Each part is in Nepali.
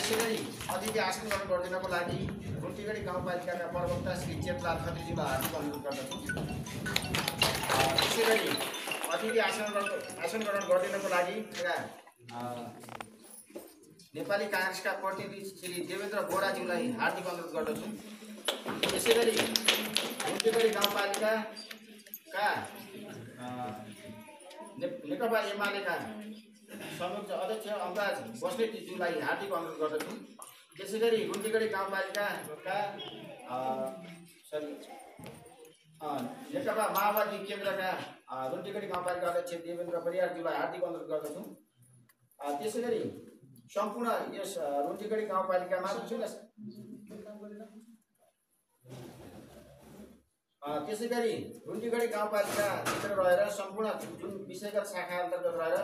त्यसैगरी अतिथि आसन ग्रहण गरिदिनको लागि रुन्टीगढी गाउँपालिकाका प्रवक्ता श्री चेतलाल खत्रीजीलाई हार्दिक अनुरोध गर्दछु। त्यसैगरी अतिथि आसन ग्रहण गरिदिनको लागि नेपाली काङ्ग्रेसका प्रतिनिधि श्री देवेन्द्र बोराज्यूलाई हार्दिक अनुरोध गर्दछु। त्यसैगरी रुन्टीगढी गाउँपालिकाका नेकपा एमालेका संयुक्त अध्यक्ष अम्बाज बस्नेतज्यूलाई हार्दिक अनुरोध गर्दछु। त्यसैगरी रुन्टीगढी गाउँपालिकाका नेकपा माओवादी केन्द्रका रुन्टीगढी गाउँपालिका अध्यक्ष देवेन्द्र परियारज्यूलाई हार्दिक अनुरोध गर्दछु। त्यसैगरी सम्पूर्ण यस रुन्टीगढी गाउँपालिकामा त्यसैगरी रुन्टीगढी गाउँपालिकाभित्र रहेर सम्पूर्ण जुन विषयगत शाखा अन्तर्गत रहेर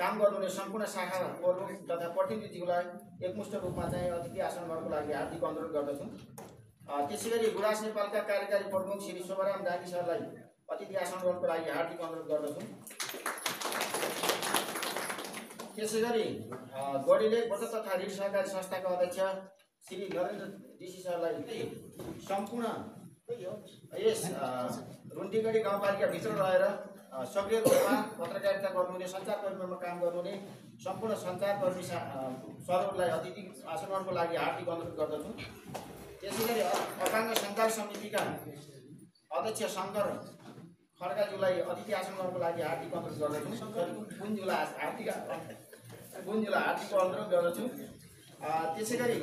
काम गर्नुहुने सम्पूर्ण शाखा प्रमुख तथा प्रतिनिधिज्यूलाई एकमुष्ट रूपमा चाहिँ अतिथि आसन ग्रहणको लागि हार्दिक अनुरोध गर्दछु। त्यसैगरी गुराँस नेपालका कार्यकारी प्रमुख श्री शोभाराम दागी सरलाई अतिथि आसन ग्रहणको लागि हार्दिक अनुरोध गर्दछु। त्यसैगरी गढीले बचत तथा ऋण सहकारी संस्थाका अध्यक्ष श्री नरेन्द्र डीसी सरलाई सम्पूर्ण यस रुन्टीगढी गाउँपालिकाभित्र रहेर सक्रिय रूपमा पत्रकारिता गर्नुहुने सञ्चारकर्मीमा काम गर्नुहुने सम्पूर्ण सञ्चारकर्मी सरहरूलाई अतिथि आसन ग्रहणको लागि हार्दिक अनुरोध गर्दछु। त्यसैगरी अपाङ्ग सञ्चार समितिका अध्यक्ष शङ्कर खड्काज्यूलाई अतिथि आसन ग्रहणको लागि हार्दिक अनुरोध गर्दछु। गुन्जुलाई हार्दिक अनुरोध गर्दछु। त्यसैगरी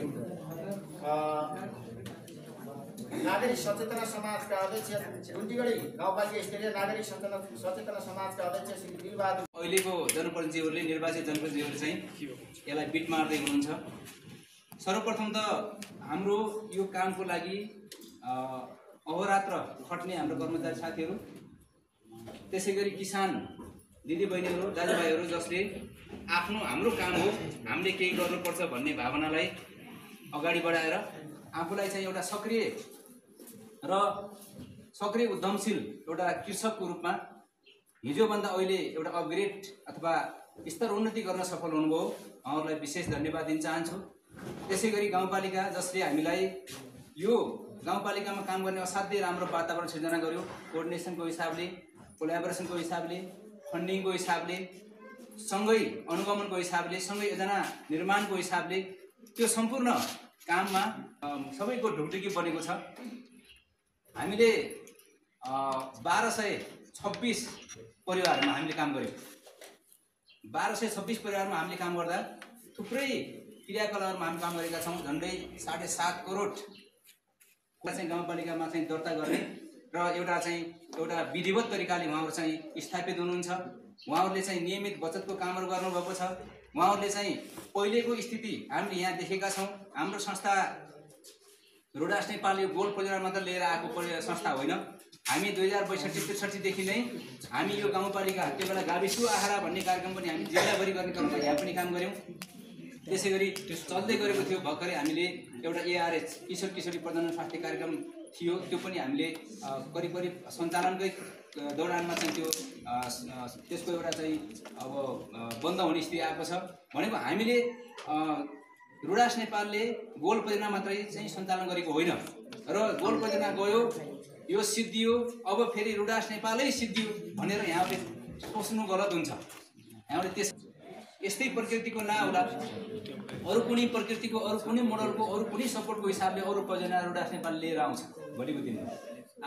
नागरिक सचेतना समाजका अध्यक्ष रुन्टीगढी गाउँपालिका स्तरीय नागरिक सचेतना समाजका अध्यक्ष श्री बिलबहादुर अहिलेको जनप्रतिनिधिहरूले निर्वाचित जनप्रतिनिधिहरूले चाहिँ यसलाई बिट मार्दै हुनुहुन्छ। सर्वप्रथम त हाम्रो यो कामको लागि अहोरात्र खट्ने हाम्रो कर्मचारी साथीहरू, त्यसैगरी किसान दिदीबहिनीहरू दाजुभाइहरू जसले हाम्रो काम हो हामीले केही गर्नुपर्छ भन्ने भावनालाई अगाडि बढाएर आफूलाई चाहिँ एउटा सक्रिय उद्यमशील एउटा कृषकको रूपमा हिजोभन्दा अहिले एउटा अपग्रेड अथवा स्तर उन्नति गर्न सफल हुनुभयो, उहाँहरूलाई विशेष धन्यवाद दिन चाहन्छु। त्यसैगरी गाउँपालिका जसले हामीलाई यो गाउँपालिकामा काम गर्ने असाध्यै राम्रो वातावरण सिर्जना गर्यो, कोअर्डिनेसनको हिसाबले, कोल्याबोरेसनको हिसाबले, फन्डिङको हिसाबले, सँगै अनुगमनको हिसाबले, सँगै योजना निर्माणको हिसाबले त्यो सम्पूर्ण काममा सबैको ढुकढुकी बनेको छ। हामीले 1226 परिवारमा हामीले काम गर्यौँ। 1226 परिवारमा हामीले काम गर्दा थुप्रै क्रियाकलापमा हामी काम गरेका छौँ। झन्डै 7.5 करोड चाहिँ गाउँपालिकामा चाहिँ दर्ता गर्ने र एउटा विधिवत तरिकाले उहाँहरू चाहिँ स्थापित हुनुहुन्छ। उहाँहरूले चाहिँ नियमित बचतको कामहरू गर्नुभएको छ। उहाँहरूले चाहिँ पहिलेको स्थिति हामीले यहाँ देखेका छौँ। हाम्रो संस्था रोडास नेपाल यो गोल परियोजना मात्र लिएर आएको संस्था होइन। हामी 2062-63 देखि नै हामी यो गाउँपालिका त्यो बेला गाविसु आहारा भन्ने कार्यक्रम पनि हामी जिल्लाभरि गर्ने क्रममा यहाँ पनि काम गऱ्यौँ। त्यसै गरी त्यो चल्दै गरेको थियो। भर्खरै हामीले एउटा ARH किशोर किशोरी प्रजनन स्वास्थ्य कार्यक्रम थियो, त्यो पनि हामीले करिब सञ्चालनकै दौरानमा चाहिँ त्यसको एउटा चाहिँ अब बन्द हुने स्थिति आएको छ। भनेको हामीले रोडास नेपालले गोल परियोजना मात्रै चाहिँ सञ्चालन गरेको होइन र गोल परियोजना गयो, यो सिद्धियो, अब फेरि रोडास नेपालै सिद्धियो भनेर यहाँले सोच्नु गलत हुन्छ। यहाँले यस्तै प्रकृतिको नहोला, अरू कुनै प्रकृतिको, अरू कुनै मोडलको, अरू कुनै सपोर्टको हिसाबले अरू परियोजना रोडास नेपाल लिएर आउँछ भोलिको दिनमा।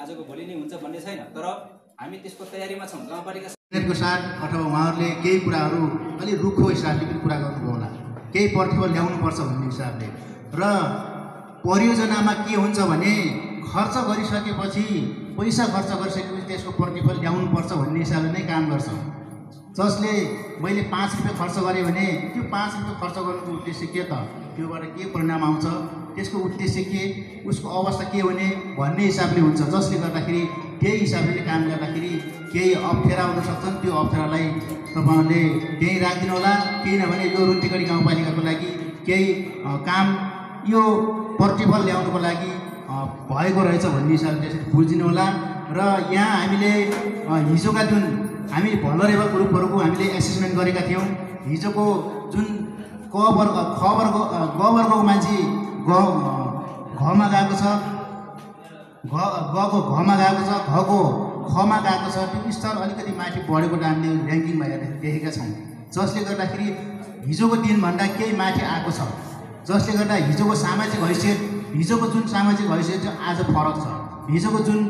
आजको भोलि नै हुन्छ भन्ने छैन, तर हामी त्यसको तयारीमा छौँ। गाउँपालिका साथ अथवा उहाँहरूले केही कुराहरू अलि रुखो हिसाबले पनि कुरा गर्नुभयो होला, केही प्रतिफल ल्याउनुपर्छ भन्ने हिसाबले। र परियोजनामा के हुन्छ भने खर्च गरिसकेपछि, पैसा खर्च गरिसकेपछि त्यसको प्रतिफल ल्याउनुपर्छ भन्ने हिसाबले नै काम गर्छ। जसले मैले 5 रुपियाँ खर्च गरेँ भने त्यो 5 रुपियाँ खर्च गर्नुको उद्देश्य के त, त्योबाट के परिणाम आउँछ, त्यसको उद्देश्य के, उसको अवस्था के हुने भन्ने हिसाबले हुन्छ। जसले गर्दाखेरि त्यही हिसाबले काम गर्दाखेरि केही अप्ठ्यारा हुन सक्छन्। त्यो अप्ठ्यारालाई तपाईँहरूले त्यहीँ राखिदिनु होला। किनभने यो रुन्टीगढी गाउँपालिकाको लागि केही काम यो प्रतिफल ल्याउनुको लागि भएको रहेछ भन्ने हिसाबले त्यसरी बुझिदिनु होला। र यहाँ हामीले हिजोका जुन हामी भलरेबल ग्रुपहरूको हामीले एसेसमेन्ट गरेका थियौँ। हिजोको जुन क वर्ग ख वर्ग ग वर्गको मान्छे घमा गएको छ, गको घमा गएको छ, घको खमा गएको छ। त्यो स्तर अलिकति माथि बढेको हामीले ऱ्याङ्किङमा देखेका छौँ, जसले गर्दाखेरि हिजोको दिनभन्दा केही माथि आएको छ, जसले गर्दा हिजोको सामाजिक हैसियत, हिजोको जुन सामाजिक हैसियत चाहिँ आज फरक छ। हिजोको जुन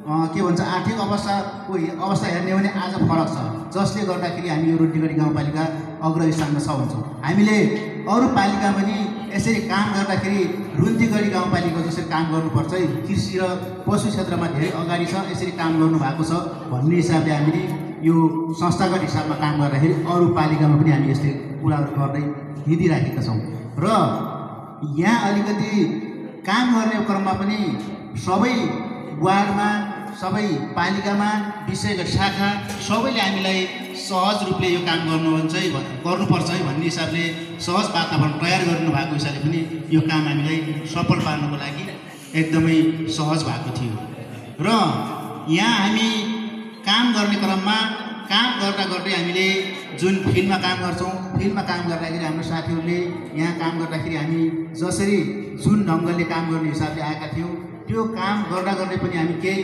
के भन्छ आर्थिक अवस्थाको अवस्था हेर्ने हो भने आज फरक छ, जसले गर्दाखेरि हामी यो रुन्टीगढी गाउँपालिका अग्रस्थानमा छ भन्छौँ। हामीले अरू पालिका पनि यसरी काम गर्दाखेरि रुन्टीगढी गाउँपालिका जसरी काम गर्नुपर्छ, कृषि र पशु क्षेत्रमा धेरै अगाडि छ, यसरी काम गर्नुभएको छ भन्ने हिसाबले हामीले यो संस्थागत हिसाबमा काम गर्दाखेरि अरू पालिकामा पनि हामी यस्तै कुराहरू गर्दै हिँडिराखेका छौँ। र यहाँ अलिकति काम गर्ने क्रममा पनि सबै वार्डमा, सबै पालिकामा, विषयगत शाखा सबैले हामीलाई सहज रूपले यो काम गर्नुपर्छ है भन्ने हिसाबले सहज वातावरण तयार गर्नुभएको हिसाबले पनि यो काम हामीलाई सफल पार्नको लागि एकदमै सहज भएको थियो। र यहाँ हामी काम गर्ने क्रममा काम गर्दा गर्दै हामीले जुन फिल्डमा काम गर्छौँ, फिल्डमा काम गर्दाखेरि हाम्रो साथीहरूले यहाँ काम गर्दाखेरि हामी जसरी जुन ढङ्गले काम गर्ने हिसाबले आएका थियौँ, त्यो काम गर्दा गर्दै पनि हामी केही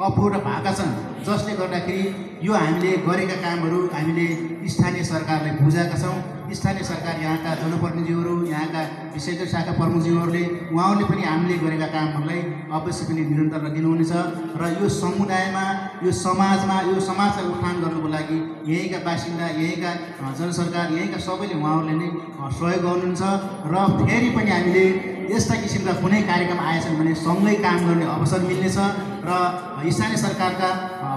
अपुरो भएका छन्, जसले गर्दाखेरि यो हामीले गरेका कामहरू हामीले स्थानीय सरकारलाई बुझाएका छौँ। स्थानीय सरकार, यहाँका जनप्रतिनिधिहरू, यहाँका विषयगत शाखा प्रमुखज्यूहरूले, उहाँहरूले पनि हामीले गरेका कामहरूलाई अवश्य पनि निरन्तर दिनुहुनेछ। र यो समुदायमा, यो समाजलाई उत्थान गर्नुको लागि यहीँका बासिन्दा, यहीँका जनसरकार, यहीँका सबैले उहाँहरूले नै सहयोग गर्नुहुन्छ। र फेरि पनि हामीले यस्ता किसिमका कुनै कार्यक्रम आएछन् भने सँगै काम गर्ने अवसर मिल्नेछ। र स्थानीय सरकारका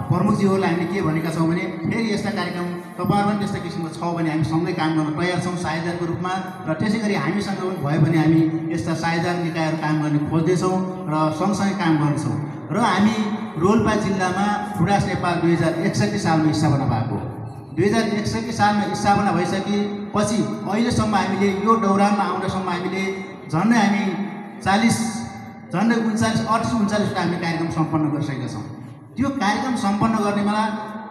प्रमुखज्यूहरूलाई हामीले के भनेका छौँ भने फेरि यस्ता कार्यक्रम तपाईँहरू पनि त्यस्ता किसिमको छ भने हामी सँगै काम गर्न तयार छौँ साझेदारको रूपमा। र त्यसै गरी हामीसँग पनि भयो भने हामी यस्ता साझेदार निकायहरू काम गर्ने खोज्दैछौँ र सँगसँगै काम गर्नेछौँ। र हामी रोल्पा जिल्लामा फुडास नेपाल 2061 सालमा स्थापना भएको, 2061 सालमा स्थापना भइसकेपछि अहिलेसम्म हामीले यो दौरानमा आउँदासम्म हामीले झन्डै हामी 38-39वटा हामीले कार्यक्रम सम्पन्न गरिसकेका छौँ। त्यो कार्यक्रम सम्पन्न गर्ने बेला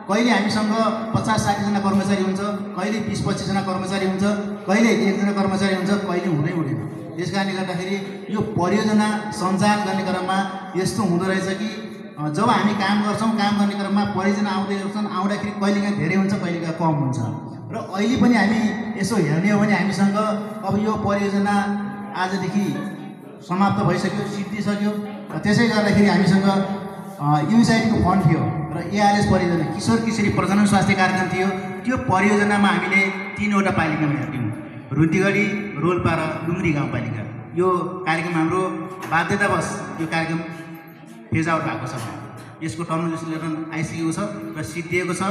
कहिले हामीसँग 50-60 जना कर्मचारी हुन्छ, कहिले 20-25 जना कर्मचारी हुन्छ, कहिले 1 जना कर्मचारी हुन्छ, कहिले हुँदैन। त्यस कारणले गर्दाखेरि यो परियोजना सञ्चालन गर्ने क्रममा यस्तो हुँदो रहेछ कि जब हामी काम गर्छौँ, काम गर्ने क्रममा परियोजना आउँदाखेरि कहिलेकाहीँ धेरै हुन्छ, कहिलेकाहीँ कम हुन्छ। र अहिले पनि हामी यसो हेर्ने हो भने हामीसँग अब यो परियोजना आजदेखि समाप्त भइसक्यो, सिद्धिसक्यो। त्यसै गर्दाखेरि हामीसँग युनिसाइडीको फन्ड थियो र एआरएस परियोजना, किशोर किशोरी प्रजनन स्वास्थ्य कार्यक्रम थियो। त्यो परियोजनामा हामीले 3वटा पालिकामा हेर्थ्यौँ, रुन्टीगढी, रोल्पा र डुङ्ग्री गाउँपालिका। यो कार्यक्रम हाम्रो बाध्यतावश यो कार्यक्रम फेज आउट भएको छ, यसको टर्मिनेसन आइसकेको छ र सिद्धिएको छ।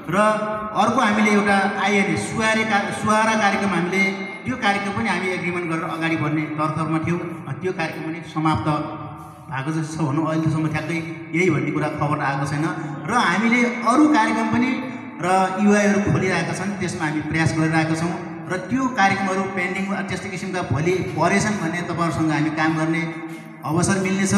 र अर्को हामीले एउटा आइएनए सुहारा कार्यक्रम, हामीले त्यो कार्यक्रम पनि हामी एग्रिमेन्ट गरेर अगाडि बढ्ने तर्खरमा थियौँ। त्यो कार्यक्रम पनि समाप्त भएको जस्तो छ भनौँ, अहिलेसम्म ठ्याक्कै यही भन्ने कुरा खबर आएको छैन। र हामीले अरू कार्यक्रम पनि र युआईहरू खोलिरहेका छन्, त्यसमा हामी प्रयास गरिरहेका छौँ। र त्यो कार्यक्रमहरू पेन्डिङ त्यस्तो किसिमका भोलि परेछन् भने तपाईँहरूसँग हामी काम गर्ने अवसर मिल्नेछ।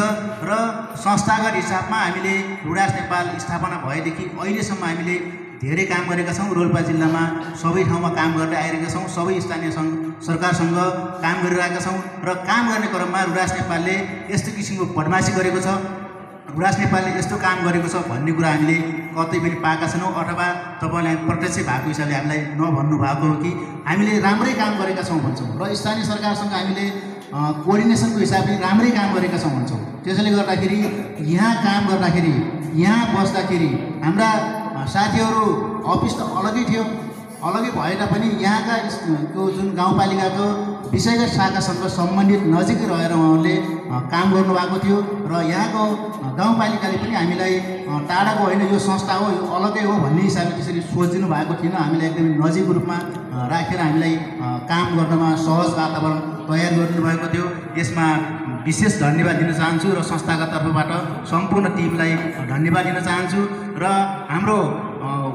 र संस्थागत हिसाबमा हामीले फुडास नेपाल स्थापना भएदेखि अहिलेसम्म हामीले धेरै काम गरेका छौँ। रोल्पा जिल्लामा सबै ठाउँमा काम गर्दै आइरहेका छौँ, सबै स्थानीय सरकारसँग काम गरिरहेका छौँ। र काम गर्ने क्रममा रुडास नेपालले यस्तो किसिमको बदमासी गरेको छ, रुडास नेपालले यस्तो काम गरेको छ भन्ने कुरा हामीले कतै पनि पाएका छैनौँ, अथवा तपाईँलाई प्रत्यक्ष भएको हिसाबले हामीलाई नभन्नु भएको हो कि हामीले राम्रै काम गरेका छौँ भन्छौँ। र स्थानीय सरकारसँग हामीले कोअर्डिनेसनको हिसाबले राम्रै काम गरेका छौँ भन्छौँ। त्यसैले गर्दाखेरि यहाँ काम गर्दाखेरि, यहाँ बस्दाखेरि हाम्रा साथीहरू अफिस त अलगै थियो, अलगै भए तापनि यहाँका त्यो जुन गाउँपालिकाको विषयगत शाखासँग सम्बन्धित नजिकै रहेर उहाँहरूले काम गर्नुभएको थियो। र यहाँको गाउँपालिकाले पनि हामीलाई टाढाको होइन, यो संस्था हो, यो अलगै हो भन्ने हिसाबले त्यसरी सोचिदिनु भएको थिएन। हामीलाई एकदमै नजिकको रूपमा राखेर हामीलाई काम गर्नमा सहज वातावरण तयार गर्नुभएको थियो। यसमा विशेष धन्यवाद दिन चाहन्छु र संस्थाका तर्फबाट सम्पूर्ण टिमलाई धन्यवाद दिन चाहन्छु। र हाम्रो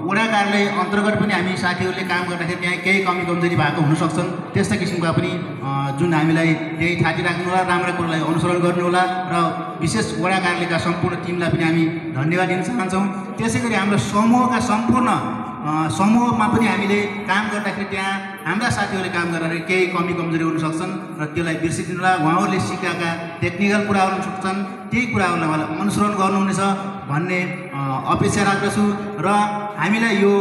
वडा कार्यालय अन्तर्गत पनि हामी साथीहरूले काम गर्दाखेरि त्यहाँ केही कमी कमजोरी भएको हुनसक्छन्, त्यस्ता किसिमका पनि जुन हामीलाई त्यही थाती राख्नु होला, राम्रो कुरालाई अनुसरण गर्नु होला। र विशेष वडा कार्यालयका सम्पूर्ण टिमलाई पनि हामी धन्यवाद दिन चाहन्छौँ। त्यसै गरी हाम्रो समूहका सम्पूर्ण समूहमा पनि हामीले काम गर्दाखेरि त्यहाँ हाम्रा साथीहरूले काम गर्दाखेरि केही कमी कमजोरी हुन सक्छन् र त्यसलाई बिर्सिदिनुहोला। उहाँहरूले सिकाएका टेक्निकल कुराहरू हुन सक्छन्, त्यही कुराहरूलाई उहाँलाई अनुसरण गर्नुहुनेछ भन्ने अपेक्षा राख्दछु। र हामीलाई यो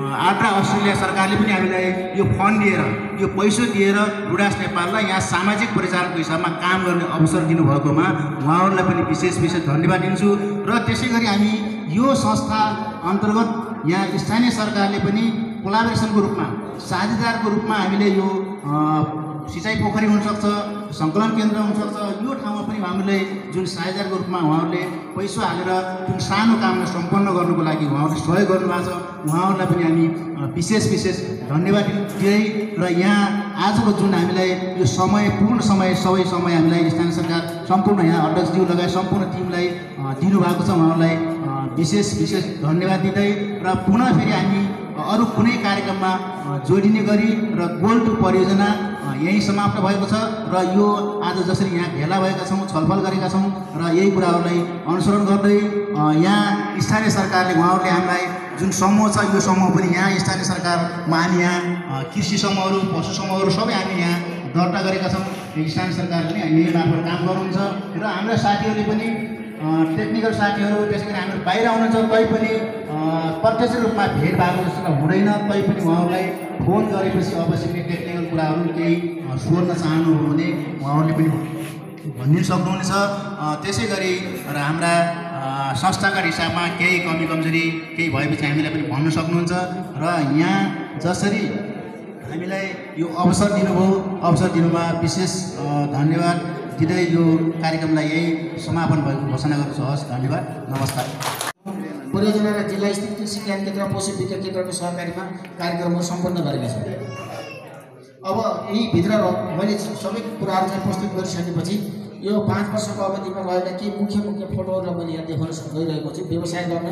आट्रा अस्ट्रेलिया सरकारले पनि हामीलाई यो फन्ड दिएर, यो पैसा दिएर डुडास नेपाललाई यहाँ सामाजिक परिचालकको हिसाबमा काम गर्ने अवसर दिनुभएकोमा उहाँहरूलाई पनि विशेष धन्यवाद दिन्छु। र त्यसै गरी हामी यो संस्था अन्तर्गत यहाँ स्थानीय सरकारले पनि कोलाबोरेसनको रूपमा, साझेदारको रूपमा हामीले यो सिँचाइ पोखरी हुनसक्छ, सङ्कलन केन्द्र हुनसक्छ, यो ठाउँमा पनि हामीले जुन साझेदारको रूपमा उहाँहरूले पैसा हालेर जुन सानो कामलाई सम्पन्न गर्नुको लागि उहाँहरूले सहयोग गर्नुभएको छ, उहाँहरूलाई पनि हामी विशेष धन्यवाद दिँदै र यहाँ आजको जुन हामीलाई यो समय पूर्ण समय सबै समय हामीलाई स्थानीय सरकार सम्पूर्ण यहाँ अध्यक्षज्यू लगायत सम्पूर्ण टिमलाई दिनुभएको छ, उहाँहरूलाई विशेष धन्यवाद दिँदै र पुनः फेरि हामी अरू कुनै कार्यक्रममा जोडिने गरी र गोल टु परियोजना यही समाप्त भएको छ। र यो आज जसरी यहाँ भेला भएका छौँ, छलफल गरेका छौँ र यही कुराहरूलाई अनुसरण गर्दै यहाँ स्थानीय सरकारले उहाँहरूले हामीलाई जुन समूह छ, यो समूह पनि यहाँ स्थानीय सरकारमा हामी यहाँ कृषि समूहहरू, पशु समूहहरू सबै हामी यहाँ दर्ता गरेका छौँ। स्थानीय सरकारले पनि यही मार्फत काम गर्नुहुन्छ र हाम्रा साथीहरूले पनि टेक्निकल साथीहरू, त्यसै गरी हामीहरू बाहिर आउनुहुन्छ, तैपनि प्रत्यक्ष रूपमा भेट भएको जस्तो त हुँदैन, तैपनि उहाँहरूलाई फोन गरेपछि अवश्य पनि टेक्निकल कुराहरू केही सोध्न चाहनु हो भने उहाँहरूले पनि भनिदिनु सक्नुहुनेछ। त्यसै गरी र हाम्रा संस्थाका हिसाबमा केही कमी कमजोरी केही भएपछि हामीलाई पनि भन्न सक्नुहुन्छ। र यहाँ जसरी हामीलाई यो अवसर दिनुभयो विशेष धन्यवाद दिँदै यो कार्यक्रमलाई यही समापन भएको घोषणा गर्छु। हस्, धन्यवाद, नमस्कार। परियोजना र जिल्ला स्थित कृषि ज्ञान केन्द्र, पशु विज्ञान केन्द्रको सहकारीमा कार्यक्रमहरू सम्पन्न गरेका छौँ। अब यी भित्र मैले सबै कुराहरू चाहिँ प्रस्तुत गरिसकेपछि यो 5 वर्षको अवधिमा रहेका केही मुख्य फोटोहरू मैले यहाँ देखाउन गइरहेको छु। व्यवसाय गर्न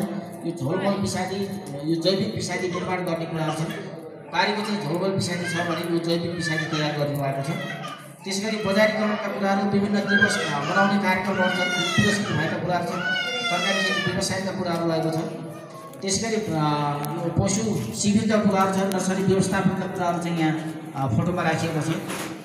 यो झोलमल विषादी, यो जैविक विषादी निर्माण गर्ने कुराहरू छन्। बारीको चाहिँ झोलमल विषादी छ भने यो जैविक विषादी तयार गर्नुभएको छ। त्यसै गरी बजारीकरणका कुराहरू, विभिन्न दिवस मनाउने कार्यक्रमहरू छन्, पुरस्कृत भएका कुराहरू छन्, तरकारी खेती व्यवसायका कुराहरू रहेको छ। त्यसै गरी यो पशु शिविरका कुराहरू छन्, नर्सरी व्यवस्थापनका कुराहरू चाहिँ यहाँ फोटोमा राखिएको छ।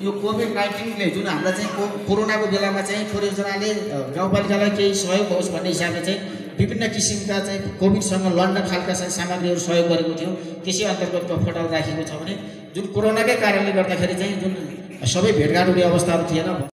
यो कोभिड-19ले जुन हामीलाई चाहिँ कोरोनाको बेलामा चाहिँ परियोजनाले गाउँपालिकालाई केही सहयोग होस् भन्ने हिसाबले चाहिँ विभिन्न किसिमका चाहिँ कोभिडसँग लड्न खालका चाहिँ सामग्रीहरू सहयोग गरेको थियो। त्यसै अन्तर्गतको फोटो राखेको छ भने जुन कोरोनाकै कारणले गर्दाखेरि चाहिँ जुन सबै भेटघाट हुने अवस्थाहरू थिएन।